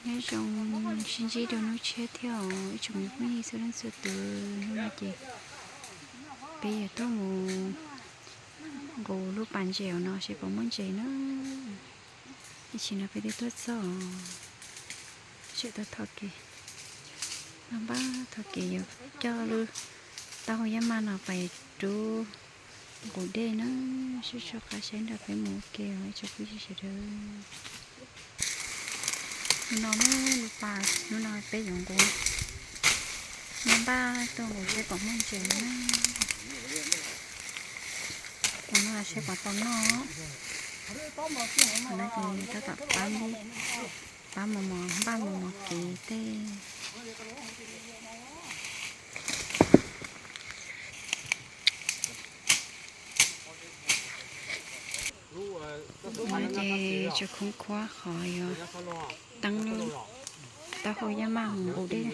Nyob zoo, sib ntsib rau hnub tshiab thiab os ib tsoom me phooj ywg txhua leej txhua tus. Hnub no ces peb yuav tuaj mus nqus lub pas ntses no seb puas muaj ntses na. Ib chim no peb twb tuaj txog, sawv tuaj thov kev, npaj thov kev yuav coj lub taub hau yaj maj no pais rub nqus dej na. Sib tshuaj qab saib nrog peb mus ua ke os ib tsoom phooj ywg sawv daws. Hnub no lub pas hnub no peb yuav nqus, npaj tuaj nqus seb puas muaj ntses na. Ua no seb puas tau noj. Qhov no ces tab tom pab, pab mos mos, npaj mos mos kev tej. Qhov no ces tsuas khoob khuab qhov yuav teeb taub hau yaj maj mus nqus dej.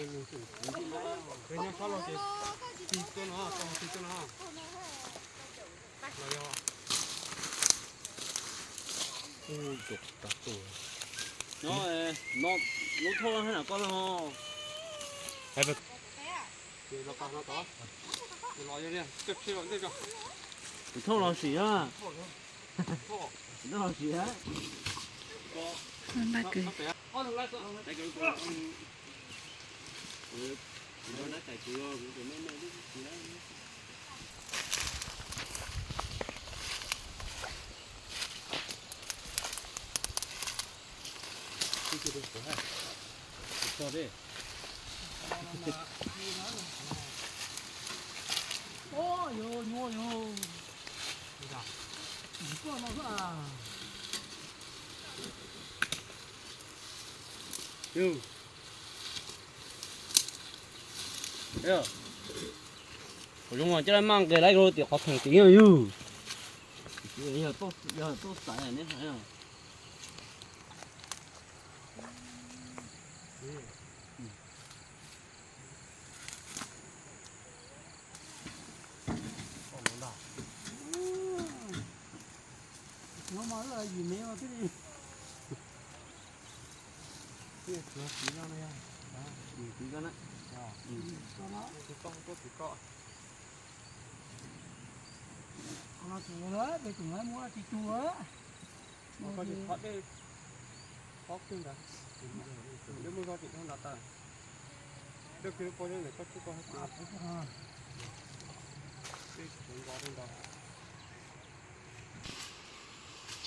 Kuv thauj los sim na. Kuv thauj los sim. Npaj kwv. Kuv zoo mas coj lab maj nqes lawm rau tim qhov theem tid yug. Yog tuaj xaiv neb hais.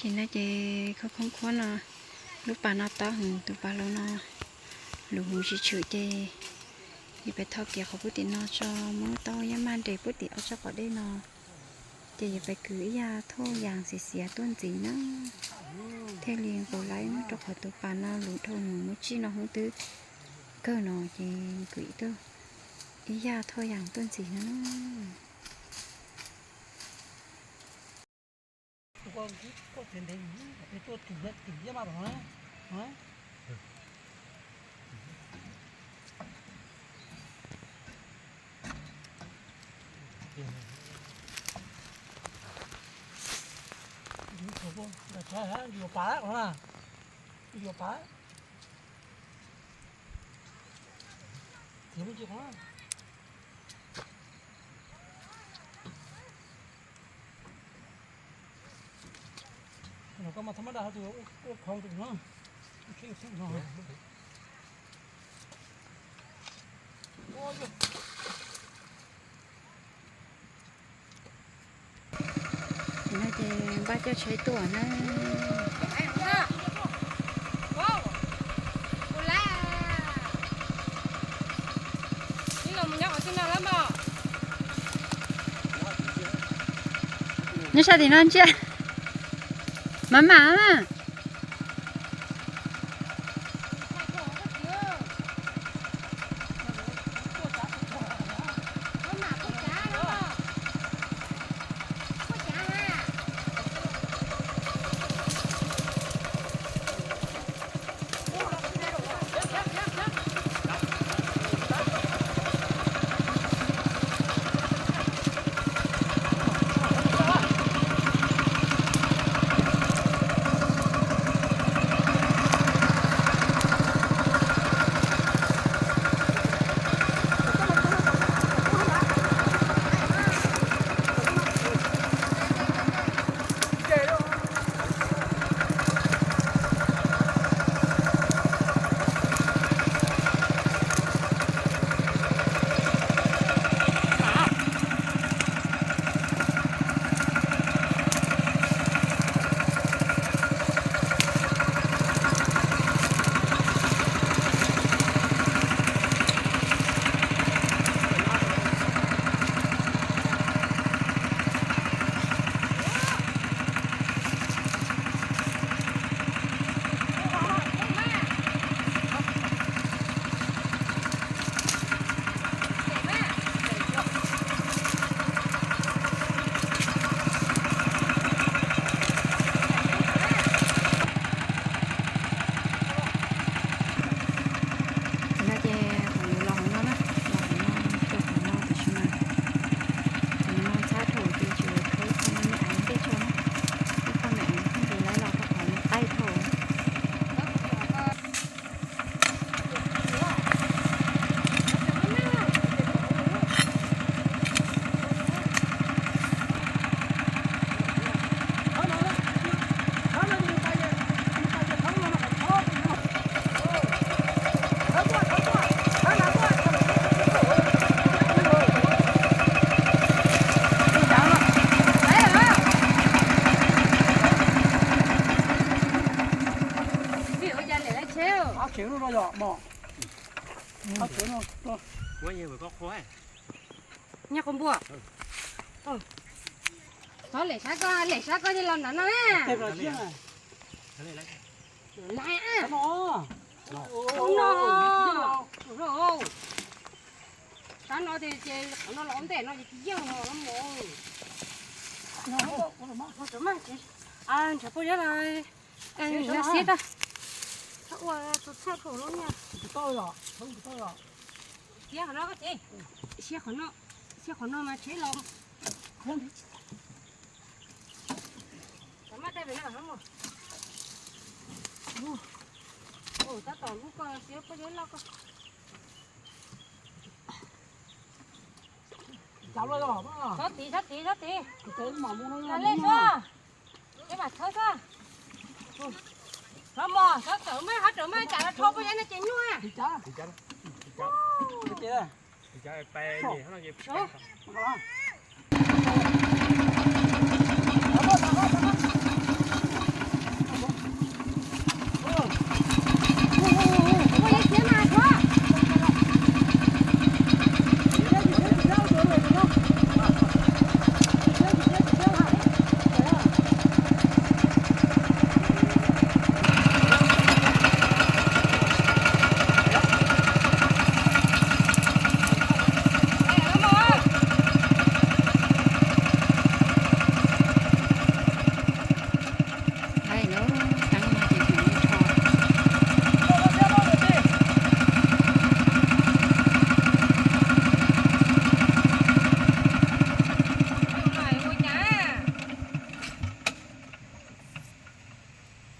Ces no ces khoob khoob khuab no, lub pas no tob heev, tus pas laus no lus huv tsis tshwm ces yus pais thauj kiag qhov pub tim no tso, muab lub taub hau yaj maj nres pub tim ob tsob qaum dej no. Ces yuav pais kwv ib yaj thauj yas xiav xiav tuaj ntxiv na, thiaj li nqus laib rau qhov tus pas no lus dhau heev, muab tsij no hub twb kawg no ces kwv ib tug ib yaj thauj yas tuaj ntxiv na. No ces npaj coj tsheb tuaj na. Neb sab tim no ntsia. Maj mam. Qab tsev no yog mos. Qab tsev no. Nyob qhov npua. Txhob lem sab koj, lem sab koj ces los nram no na. Lais no. Sab no ces qhov no los ntej no ces tsis yeej no mus. Ntshav poj yab los siab tag. Txhob ua tus txhaj pum lub niag. Siab qhov no, siab qhov no, siab qhov no mas tsheb los. Tab tom lub ko siab poj yab loj ko. Txhob tid, txhob tid, txhob tid. Lej xwb, es mam txhawb xwb. Txhob mos, txhob tawm mas, txhob tawm mas, tsam los rho poj yab no ces nyuaj.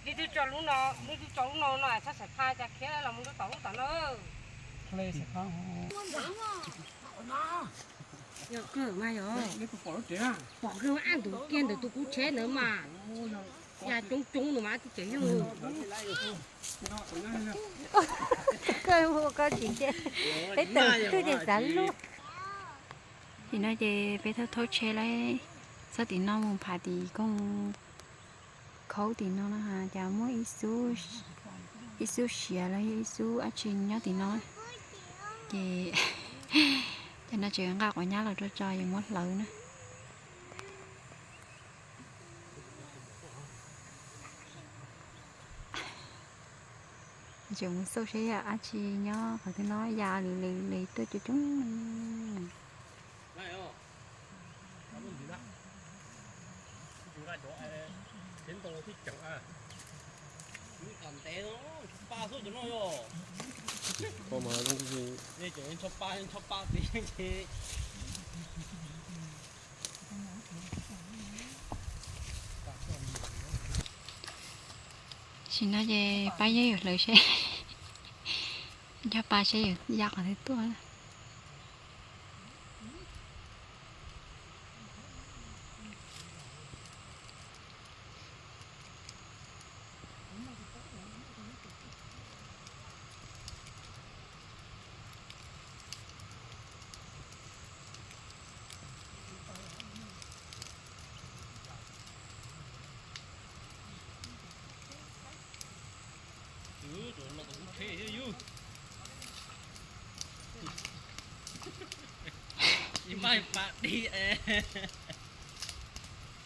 Leej twg tso lub no, leej twg tso lub no no txhob xaiv phaj, cas khiav los mus rau tom lub tom no. Yog kawg mas yog. Pom kawg, ab ntus kiag ntawm tus kuv tsheb ntawd mas, ya coob coob no mas tib cev yog. Koj ua koj tsis tias peb tawm twg ces xav lub. Tim no ces peb thauj thauj tsheb lawm, txog tim no mus phav tim koog khaub tim no na, cas muaj ib xub siav los yog ib xub dab tsi nyob tim no. Ces cov no tseem nqa quav nyab los rau tso yuav muab hlawv na. Tseem mus xauj saib yog dab tsi nyob qhov twg no, ya li li li tuaj coob coob. Sim no ces pab yeej yuav hlawv seb, nco pab seb yuav ya qhov twg tuaj.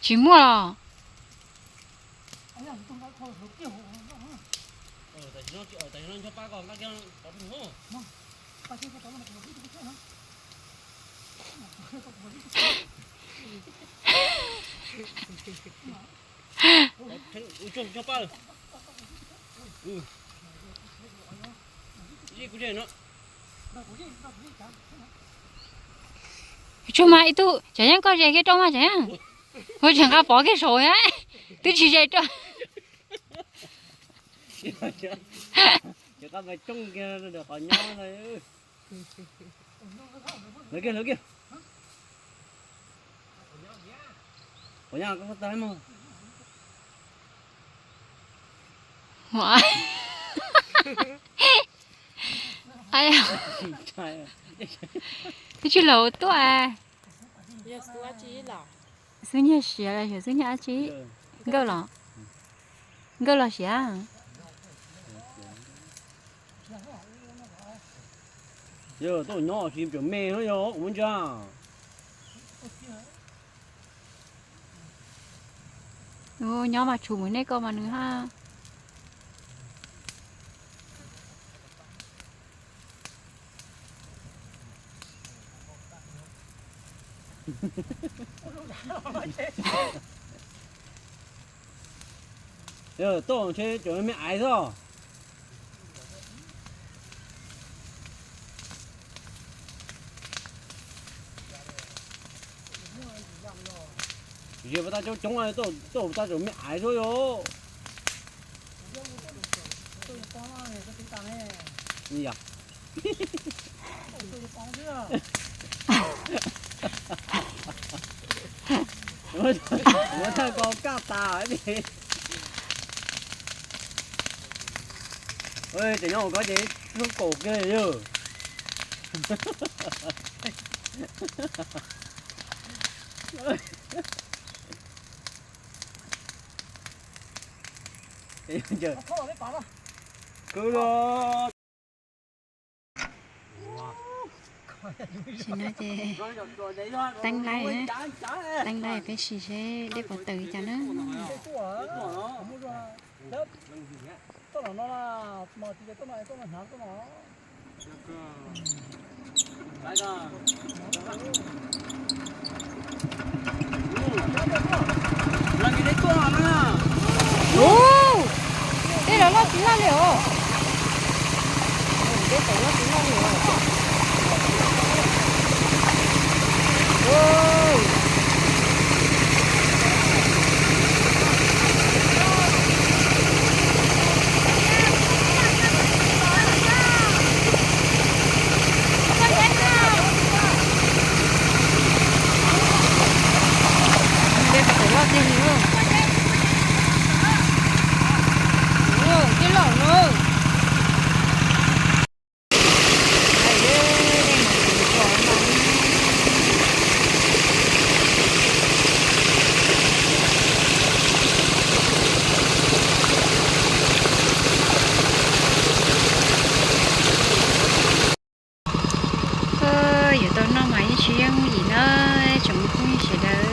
Tsis muaj los. Tsuag mas ib tug, Tsav Yeeb koj ze kiag rau mas Tsav Yeeb. Ua tseem nqa pov kiag saud, twb tsis ze rau. Qov nyob, hlawv kiag, hlawv kiag. Qov nyob koj tag mog. Twb tsis los tuaj. Xub nyiag siav los xyov xub nyiag dab tsi. Nkawj los, nkawj los siav. Yog tuaj nyob tsis tseem me no yog kuv muab ntsa. Nyob mas tshum mus nej koj mas nws haj. Tuaj ntshe cov me aiv xwb. Zias pas tag coob coob, tuaj pas tag cov me aiv xwb yom. Muab thaj ko kaj tas li. Tseem nyob ua koj ces hlub kaum kiag yog. Kwv los. Tam sim no ces teeb laij, teeb laij peb sim seb dej puas tawm cas na. Ub, tej los loj tsis loj li os. Tej tawm loj tsis loj li os. Tej tawm loj tiag li. Tej loj loj. Yuav tau noj mas yeej tsis yeej yim na, tsoom phooj ywg sawv daws.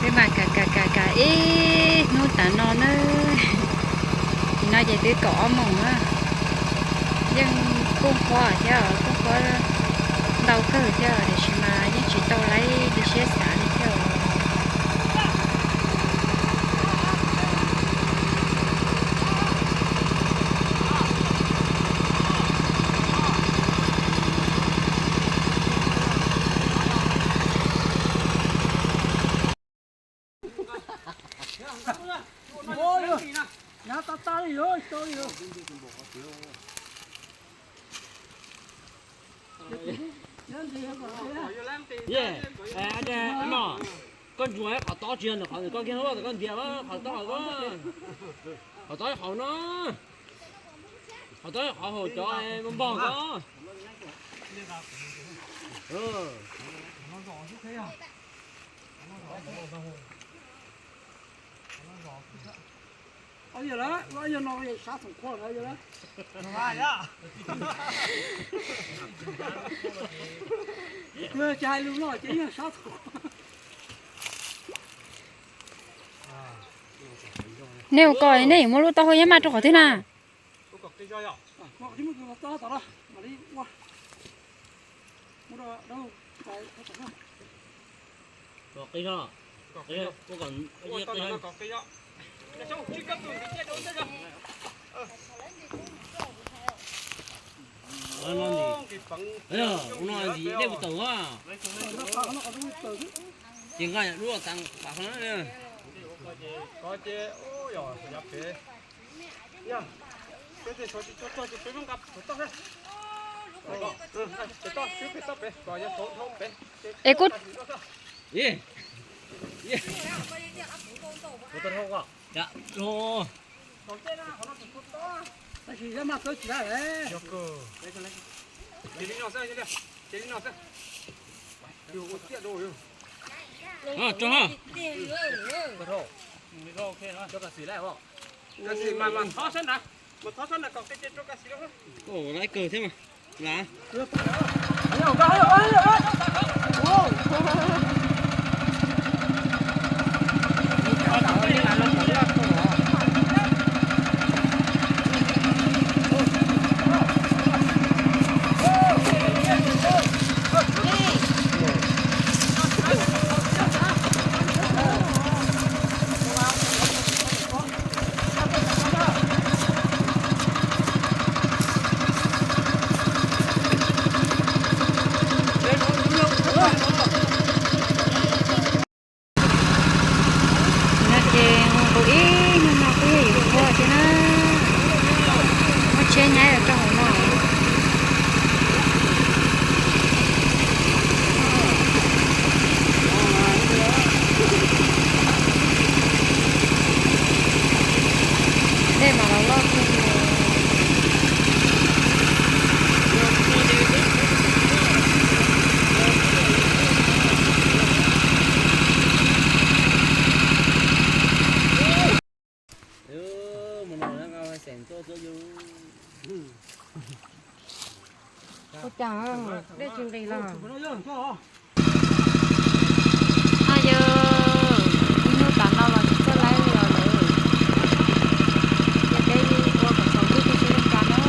Peb mas kam kam kam kam ib hnub tas no na. Nim no ces twb kaum ob moos na. Yeej kuj qhuav thiab, kuj qhuav ntau kawg thiab tiam sis mas yeej tsis tau laib li siab xav li thiab. Koj ntsuas qhov tob tsis yog ntawm qhov koj kiag, koj ntiav qhov tob, qhov tob hauv no, qhov tob qhov hauv cov npog ko. Nej ua ko nej yuav muab lub taub hau yab maj rau qhov twg na? Ua no ntxim dej puas tawm a? Ces nqa lub tas pam qhov no. Es kuv, tab sis yab maj txawb tsis tau. Tso, tso. Mas mas thov sab nrad. Lawv kawg thiab mas. Lav. No ces mus ib hnub no kuj yog yuav ua thiab na. Muab tsheb nyaib los rau hauv no. Dej mas los loj kawg li. Ua cas dej tsis nqis los? No yog ib hnub tas no los tsis txawj laib li os lawm. Ces peb ua kom tsaus ntuj peb thiaj li tso na.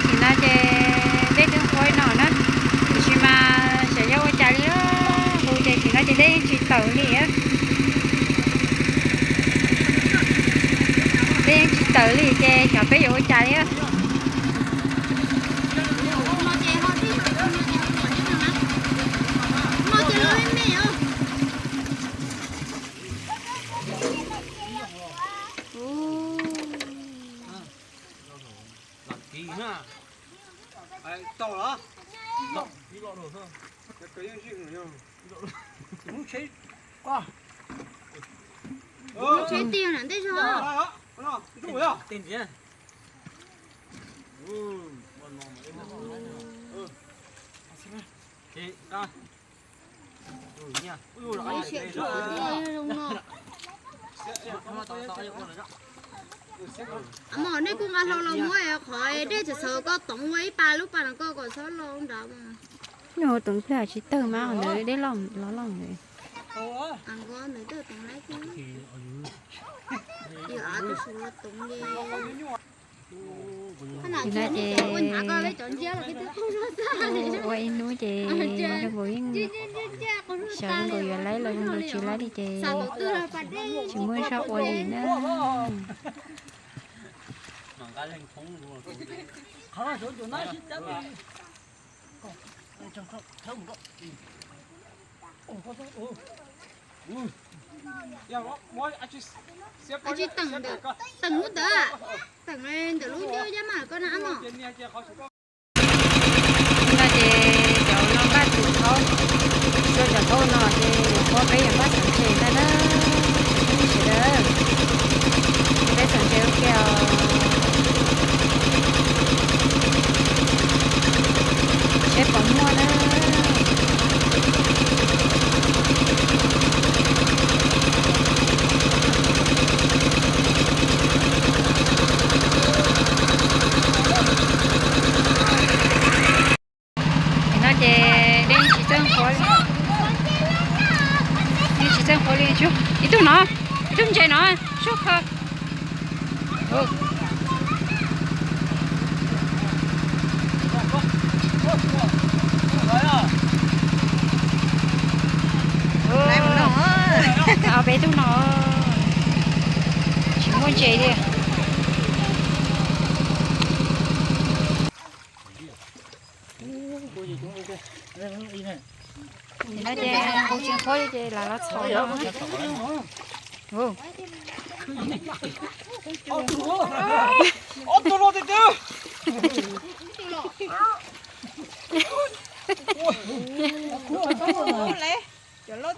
Nim no ces dej twb nqhuav no na, tiam sis mas xyov yog ua cas li, hu ces nim no ces dej yeej tsis tawm li. Dej yeej tsis tawm li ces xyov peb yuav ua cas li. Tsheb ti na ntej zog. Mog, nej kuj nqa hlau los muab qhov dej txawv txawv koj toov ua ib pa lub pa no koj kom txhob lo nrad mas. Nws toov pliag tsis tawg mas ntawd dej loj los loj ntawd. Ntawd toov lawm. Nim no ces ua ib hnub ces zoo nkaus yeej xyov zoo nkaus yuav laib los zoo nkaus tsis laib li ces tsis muaj zog ua li na. Tsis teem ntawm, teem lub ntawd, teem ntawm lub ncauj yab mas koj na mog. No ces cov no npaj tus thaub, rau cov thaub no ces yuav pab peb yuav npaj txheem tsev ntag na. Sawv daws, peb txheem tsev ua ke os. Seb puas muaj na. Nim no ces dej yeej tsis txawj nqhuav li, yeej tsis txawj nqhuav li. Ib tug no, ib tug ntses no, sub kho. Ob peb tug no tsis muaj ntses li. Nim no ces nqus tsis nqhuav li ces lam los txhom no. Txhob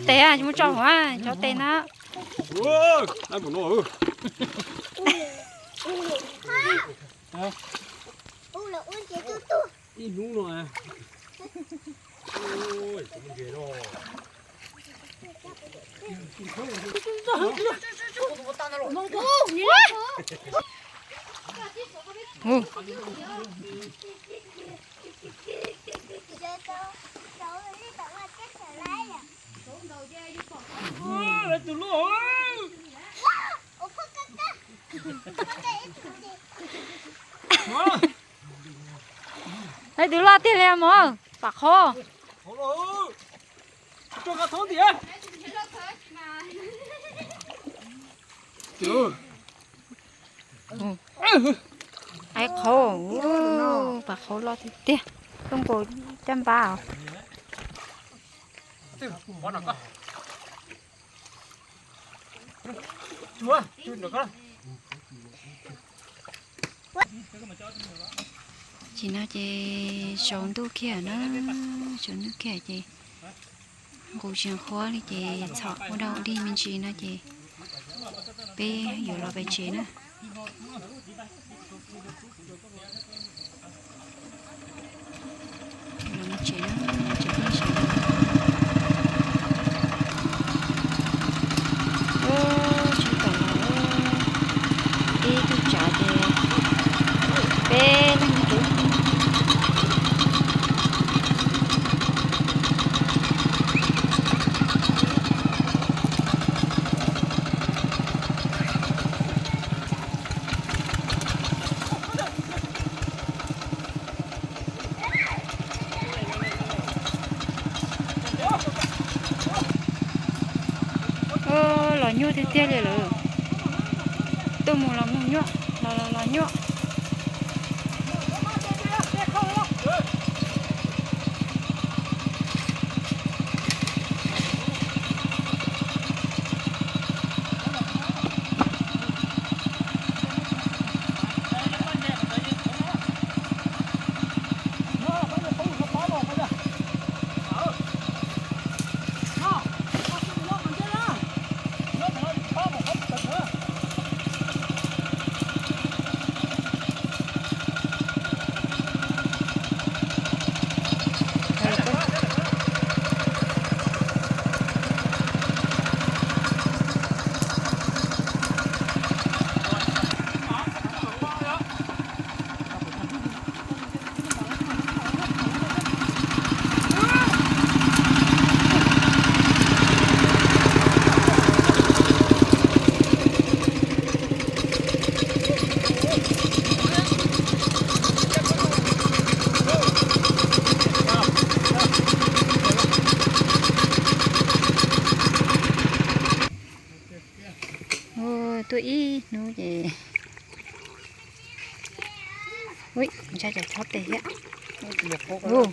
tes, muab tso hauv, txhob tes na. Leej twg loj tiag li mog, pam qhov. Aib qhov, pam qhov loj tiag tiag, tuaj nkaus caj npab os. Ces no ces tsaus ntuj kiag na, tsaus ntuj kiag ces nqus tsis nqhuav li ces txhom ua dau dig me ntsis no ces peb yuav los pem tsev na. Tsev, tsev teb tsev. Tsev tom no, ib tug tsav ces peb leeg tsev. Los nyuaj tiag tiag li lawm. Tuaj mus los mus nyuaj, los los los nyuaj. Tuaj ib hnub ces, ui, ntshai tsam chob tes thiab. Ua,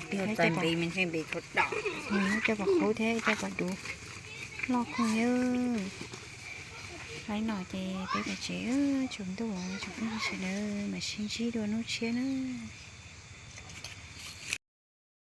cov pom qub thiab cov pom dub loj kawg li. Laib no ces peb pem tsev, tsaus ntuj, tsoom phooj ywg sawv daws mam sib ntsib dua hnub tshiab nawb.